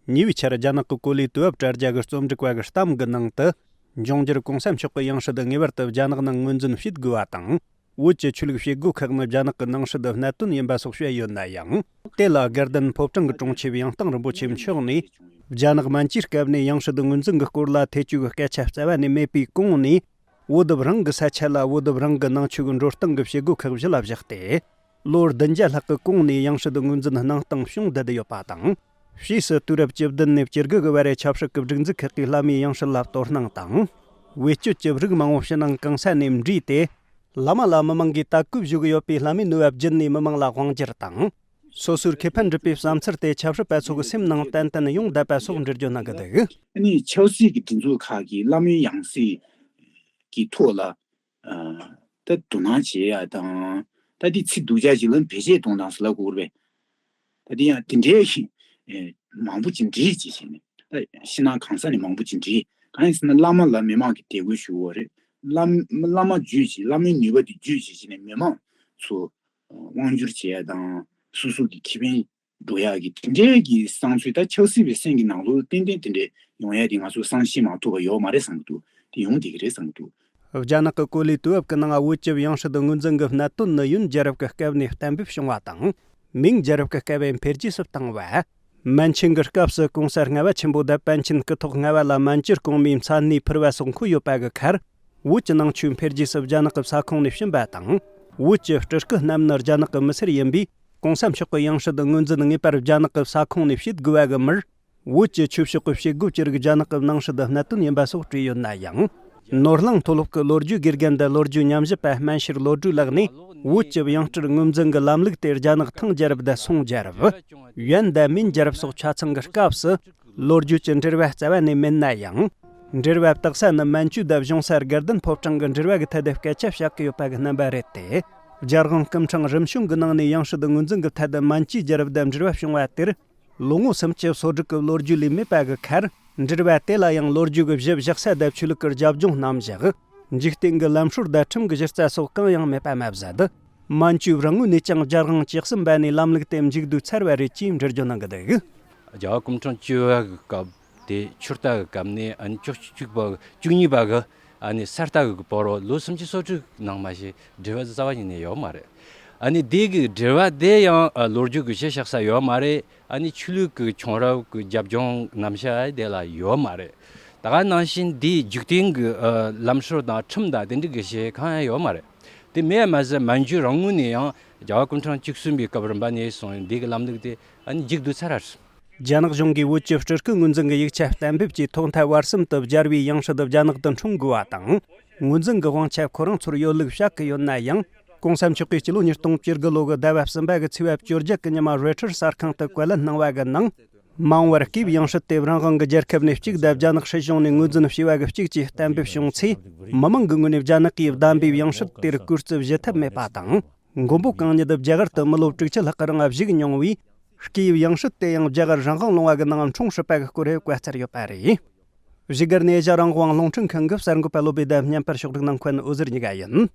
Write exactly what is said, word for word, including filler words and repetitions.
ཉེ་བའི་ཆར་རྒྱ་ནག་གི་གོ་ལའི་དུས་བབ་དྲ་རྒྱ་གི་རྩོམ་སྒྲིག་པ་གི་གཏམ་གི་ནང་དུ། འབྱུང་འགྱུར་གོང་ས་མཆོག་གི་ཡང་སྲིད་ངེས་པར་དུ་རྒྱ་ནག་ནང་ངོས་འཛིན་བྱེད་དགོས་པ་དང་། བོད་ཀྱི་ཆོས་ལུགས་བྱེད་སྒོ་ཁག་ནི་རྒྱ་ནག་གི་ནང་སྲིད་གནད་དོན་ཡིན་པ་སོགས་བཤད་ཡོད་ན་ཡང་། དེ་ལ་དགའ་ལྡན་ཕོ་བྲང་གི་དྲུང་ཆེ་ཡང་སྟེང་རིན་པོ་ཆེ་མཆོག་ནས། རྒྱ་ནག་མན་ཇུའི་སྐབས་ནས་ཡང་སྲིད་ངོས་འཛིན་གྱི་སྐོར་ལ་ཐེ་བྱུས་ཀྱི་སྐད་ཆ་རྩ་བ་ནས་མེད་པའི་གོང་ནས། བོད་དུ་རང་གི་ས་ཆ་ལ་བོད་དུ་རང་གི་ནང་ཆོས་ཀྱི་འགྲོ་སྟངས་ཀྱི་བྱེད་སྒོ་ཁག་གཞི་ལ་བཞག་སྟེ། ལོ་བདུན་བརྒྱ་ལྷག་གི་གོང་ནས་ཡང་སྲིད་ངོས་འཛིན་གནང་སྟངས་བྱུང་བསྡད་ཡོད་པ་དང་། ཕྱིས་སུ་དུས་རབས་བཅུ་བདུན་ནས་བཅུ་དགུ་གི་བར་རེ་ཆབ་སྲིད་ཀྱི་སྒྲིག་འཛུགས་ཁག་གིས་བླ་མའི་ཡང་སྲིད་ལ་དོ་སྣང་དང་། བེད་སྤྱོད་ཀྱི་རིགས་མང་བོ་ཕྱི་ནང་གང་ས་ནས་འདྲེས་ཏེ། བླ་མ་ལ་མི་མང་གིས་དད་གུས་ཞུ་གི་ཡོད་པའི་བླ་མའི་ནུས་པ་བརྒྱུད་ནས་མི་མང་ལ་དབང་སྒྱུར་དང་། སོ་སོར་ཁེ་ཕན་སྒྲུབ་པའི་བསམ་ཚུལ་དེ་ཆབ་སྲིད་པ་ཚོ་གི་སེམས་ནང་ཏན་ཏན་ཡོང་བསྡད་པ་སོགས་འགྲེལ་བརྗོད་གནང་གི་འདུག་ཨ་ནི་ཆབ་སྲིད་ཀྱི་སྒྲིག་འཛུགས་ཁག་གིས་བླ་མའི་ཡང་སྲིད་ཀྱི་ཐོག་ལ། ཨ། ད་དོ་སྣང་བྱེད་ཡ་དང་། ད་འདི་ཚིག་སྡུག་ཅག་ཅིག་ལ་བེད་སྤྱད་གཏོང་སྟངས་ཟེར་ལབ་དགོས་རེད་པས། ད་འདི་ཡང་དེ་འདྲའི་ཞིག་ཨེ། མང་པོ་ཅིག་འདྲེས་བྱས་བྱས་ནས། ད་ཕྱི་ནང་གང་ས་ནས་མང་པོ་ཅིག་འདྲེས། གང་ཡིན་ཟེར་ན་བླ་མ་ལ་མི་མང་གིས་དད་གུས་ཞུ་བ་རེད། བླ་བླ་མ་བརྒྱུད་བྱས། བླ་མའི་ནུས་པ་དེ་བརྒྱུད་བྱས་བྱས་ནས་མི་མང་ཚོ་དབང་བསྒྱུར་བྱེད་ཡ་དང་། སོ་སོ་གི་ཁེ་ཕན་འགྲོ་ཡག་གི་དེ་འདྲའི་གི་བསམ་ཚུལ། ད་ཆབ་སྲིད་པའི་སེམས་ཀྱི་ནང་ལོགས་ཏན་ཏན་དེ་འདྲའི་ཡོང་ཡག་དེ་ང་ཚོས་བསམ་ཤེས་མ་ཐུབ་པ་ཡོད་མ་རེད་བསམ་གྱི་འདུག་དེ་ཡོང་བསྡད་ཀྱི་རེད་བསམ་གྱི་འདུག་རྒྱ་ནག་གི་གོ་ལའི་དུས་བབ་ཀྱི་ནང་བོད་ཀྱི་ཡང་སྲིད་ངོས་འཛིན་གྱི་གནད་དོན་ནི་ཡོན་རྒྱལ་རབས་ཀྱི་སྐབས་ནས་གཏན་འབེབས་བྱུང་བ་དང་། མིང་རྒྱལ་རབས་ཀྱི་སྐབས་བས་འཕེལ་རྒྱས་སུ་བཏང་བ། མན་ཆིང་གི་སྐབས་སུ་གོང་ས་ལྔ་པ་ཆེན་པོ་དང་པཎ་ཆེན་སྐུ་ཐོག་ལྔ་པ་ལ་མན་ཇུ་གོང་མའི་མཚན་གནས་ཕུལ་བ་སོགས་འཁོད་ཡོད་པ་གི་ཁར། བོད་ཀྱི་ནང་ཆོས་འཕེལ་རྒྱས་སུ་རྒྱ་ནག་གི་ས་ཁོངས་ནས་ཕྱིན་པ་དང་། བོད་ཀྱི་སྤྲུལ་སྐུ་རྣམས་ནི་རྒྱ་ནག་གི་མི་སེར་ཡིན་པས། གོང་ས་མཆོག་གི་ཡང་སྲིད་ངོས་འཛིན་ངེས་པར་རྒྱ་ནག་གི་ས་ཁོངས་ནས་བྱེད་དགོས་པ་གི་མིར། བོད་ཀྱི་ཆོས་ཕྱོགས་ཀྱི་བྱེད་སྒོ་བཅུ་རིགས་རྒྱ་ནག་གི་ནང་སྲིད་གནད་དོན་ཡིན་པ་སོགས་བྲིས་ཡོད་ན་ཡང་། ནོར་གླིང་མཐོ་སློབ་ཀྱི་ལོ་རྒྱུས་དགེ་རྒན་དང་ལོ་རྒྱུས་ཉམས་ཞིབ་པ་སྨན་ཤེར་བློ་གྲོས་ལགས་ནས། བོད་ཀྱི་ཡང་སྤྲུལ་ངོས་འཛིན་གྱི་ལམ་ལུགས་དེ་རྒྱ་ནག་ཐང་རྒྱལ་རབས་དང་སུང་རྒྱལ་རབས། ཡོན་དང་མིན་རྒྱལ་རབས་སོགས་ཆ་ཚང་གི་སྐབས་སུ། ལོ་རྒྱུས་ཀྱི་འགྲེལ་བ་རྩ་བ་ནས་མེད་ན་ཡང་། འགྲེལ་བ་བཏགས་ས་ནི་མན་ཇུ་དང་གཞུང་ས་དགའ་ལྡན་ཕོ་བྲང་གི་འགྲེལ་བ་གི་ཐད་དུ་སྐད་ཆ་བཤད་ཀྱི་ཡོད་པ་གི་རྣམ་པ་རེད་དེ། རྒྱལ་དབང་སྐུ་ཕྲེང་རིམ་བྱོན་གྱི་ནང་ནས་ཡང་སྲིད་ངོས་འཛིན་གྱི་ཐད་དུ་མན་ཇུའི་རྒྱལ་རབས་དང་འབྲེལ་བ་བྱུང་བ་དེར། ལོ་ངོ་སུམ་ཅུ་སོ་དྲུག་གི་ལོ་རྒྱུས་ལས་མེད་པ་གི་ཁར། འགྲེལ་བ་དེ་ལ་ཡང་ལོ་རྒྱུས་ཀྱི་གཞི་བཞག་ས་དང་ཆོས་ལུགས་ཀྱི་རྒྱབ་ལྗོངས་རྣམ་གཞག་འཇིག་རྟེན་གྱི་ལམ་སྲོལ་དང་ཁྲིམས་ཀྱི་གཞི་རྩ་སོགས་གང་ཡང་མེད་པ་མ་ཟད། མན་ཇུ་རང་ངོས་ནས་ཀྱང་རྒྱལ་དབང་བཅུ་གསུམ་པ་ནས་ལམ་ལུགས་དེ་མཇུག་བསྡུས་ཚར་བ་རེད་ཅེས་འགྲེལ་བརྗོད་གནང་གི་འདུག་རྒྱལ་བ་སྐུ་ཕྲེང་བཅུ་བ་གི་སྐབས་དེ་ཆུ་རྟ་གི་སྐབས་ནས་ཨ་ནི་བཅུ་གཅིག་པ་བཅུ་གཉིས་པ་གི་ཨ་ནི་ས་རྟ་གི་བར་རོ་ལོ་སུམ་ཅུ་སོ་དྲུག་ནང་མ་ཞིག་འབྲེལ་བ་རྩ་བ་ཉིད་ནས་ཡོད་མ་རེད། ཨ་ནི་དེ་གི་འབྲེལ་བ་དེ་ཡང་ཨ་ལོ་རྒྱུས་ཀྱི་གཞི་བཞག་ས་ཡོད་མ་རེད། ཨ་ནི་ཆོས་ལུགས་ཀྱི་བྱུང་རབས་ཀྱི་རྒྱབ་ལྗོངས་རྣམ་གཞག་དེ་ལ་ཡོད་མ་རེད། ད་ག་ནང་བཞིན་དེའི་འཇིག་རྟེན་གྱི་ཨ་ལམ་སྲོལ་དང་ཁྲིམས་དང་དེ་འདྲ་གི་གཞི་གང་ཡང་ཡོད་མ་རེད། དེ་མེད་མ་ཟད་མན་ཇུ་རང་ངོས་ནས་ཡང་རྒྱལ་བ་སྐུ་ཕྲེང་བཅུ་གསུམ་པའི་སྐབས་རིམ་པ་ནས་བཟུང་འདི་གི་ལམ་ལུགས་དེ་ཨ་ནི་མཇུག་བསྡུ་ཚར་ར། རྒྱ་ནག་གཞུང་གིས་བོད་ཀྱི་སྤྲུལ་སྐུ་ངོས་འཛིན་གྱི་ཡིག་ཆ་གཏན་འབེབས་ཀྱིས་ཐོག་མཐའ་བར་གསུམ་དུ་རྒྱལ་བའི་ཡང་སྲིད་རྒྱ་ནག་ཏུ་འཁྲུངས་དགོས་པ་དང་། ངོས་འཛིན་གྱི་དབང་ཆ་ཁོ་རང་ཚོར་ཡོད་ལུགས་བཤད་ཀྱི་ཡོད་ན་ཡང་། གོང་ས་མཆོག་གིས་སྤྱི་ལོ་ཉིས་སྟོང་བཅུ་དགུ་ལོ་གི་ཟླ་བ་གསུམ་པ་གི་ཚེས་པ་བཅོ་བརྒྱད་གི་ཉི་མ་རོའི་ཊར་གསར་ཁང་དུ་བཀའ་ལན་གནང་བ་གི་ནང་། མང་བར་སྐྱེས་ཡང་སྲིད་དེ་རང་དབང་གི་རྒྱལ་ཁབ་ནས་གཅིག་དང་རྒྱ་ནག་སྲིད་གཞུང་ནས་ངོས་འཛིན་བྱས་པ་གི་གཅིག་ཅེས་གཏན་འབེབས་བྱུང་ཚེ། མི་མང་གི་ངོས་ནས་རྒྱ་ནག་གིས་བདམས་པའི་ཡང་སྲིད་དེར་བཀོལ་སྤྱོད་བྱེད་ཐབས་མེད་པ་དང་། མགོན་པོ་གང་ཉིད་རྒྱ་གར་དུ་མི་ལོ་དྲུག་ཅུ་ལྷག་གི་རིང་བཞུགས་མྱོང་བས། སྐྱེས་ཡང་སྲིད་དེ་ཡང་རྒྱ་གར་རང་དབང་ལུང་པ་གི་ནང་འཁྲུངས་སྲིད་པ་གི་སྐོར་བཀའ་སྩལ་ཡོད་པ་རེད། བཞུགས་སྒར་ནས་ཨེ་ཤ་རང་དབང་རླུང་འཕྲིན་ཁང་གི་གསར་འགོད་པ་བློ་བྷེ་དང་བརྙན་པར་ཕྱོགས་སྒྲིག་གནང་མཁན་འོད་ཟེར་གཉིས་ཀ་ཡིན།